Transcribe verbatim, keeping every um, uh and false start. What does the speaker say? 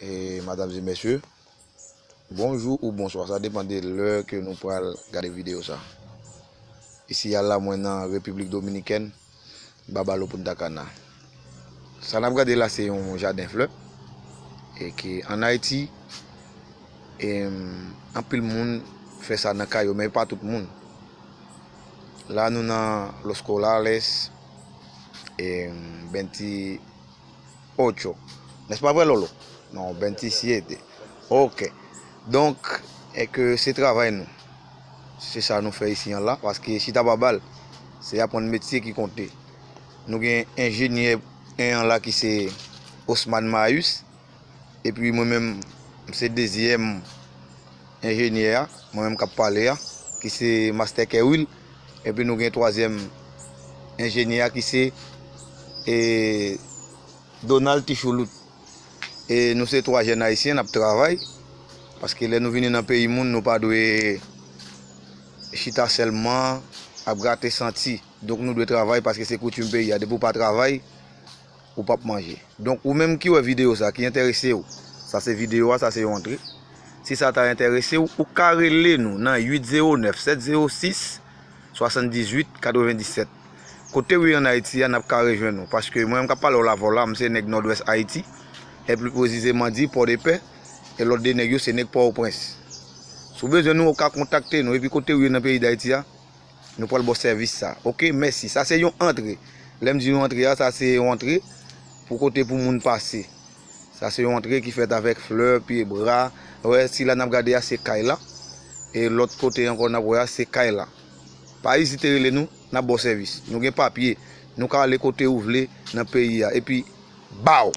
E, madam e mesye, bonjou ou bonswa, sa depann de lè ke nou pral gade videyo sa. Isi a la, mwen nan Repiblik Dominikèn, Babalo Punta Cana. Sa n ap gade la, se yon jaden flè. E ke ann Ayiti, em, anpil moun fè sa nan kay yo, men pa tout moun. La, nou nan Los Corrales, em, venti ocho. N'est-ce pas vrai, Lolo? Non, venti siete. Ok. Donk, e ke se travay nou. Se sa nou fè isi an la, paske chita babal, se aprann metye ki konte. Nou gen enjenyè en an la ki se Osman Mayus, epi mwen menm, m se dezyèm enjenyè a, mwen menm k ap pale a, ki se Master Kerwil, epi nou gen twazyèm enjenyè a ki se, e, Donald Tichoulout. E nou se twa jèn ayisyen, n ap travay, paske lè nou vini nan peyi moun, nou pa dwe chita sèlman ap grate santi. Donk nou dwe travay paske se koutim peyi a. Depi w pa travay, ou p ap manje. Donk ou menm ki wè videyo sa, ki enterese w, sa se videyo a, sa se yon antre. Si sa ta enterese w, ou ka rele nou nan uit zewo nèf sèt zewo sis swasanndizuit katrevenndisèt. Kote w ye ann Ayiti a, n ap ka rejwenn ou. Paske mwen menm k ap pale w la, vòla, m se nèg Nòdwès Ayiti. E pli presizeman di, Pòdepè. E lòt de nèg yo, se nèg Pòtoprens. Si w bezwen nou, ou ka kontakte nou. Epi kote w ye nan peyi Dayiti a, nou pral ba w sèvis sa. Oke, mèsi. Sa se yon antre. Lè m di yon antre a, sa se yon antre pou kote pou moun pase. Sa se yon antre ki fèt avèk flè, pye bwa. Wè, sila n ap gade a, se kay la. E lòt kote ankò n ap wè a, se kay la. Pa ezite rele nou, n ap ba w sèvis. Nou gen papye. Nou ka ale kote ou vle nan peyi a. Epi, baw!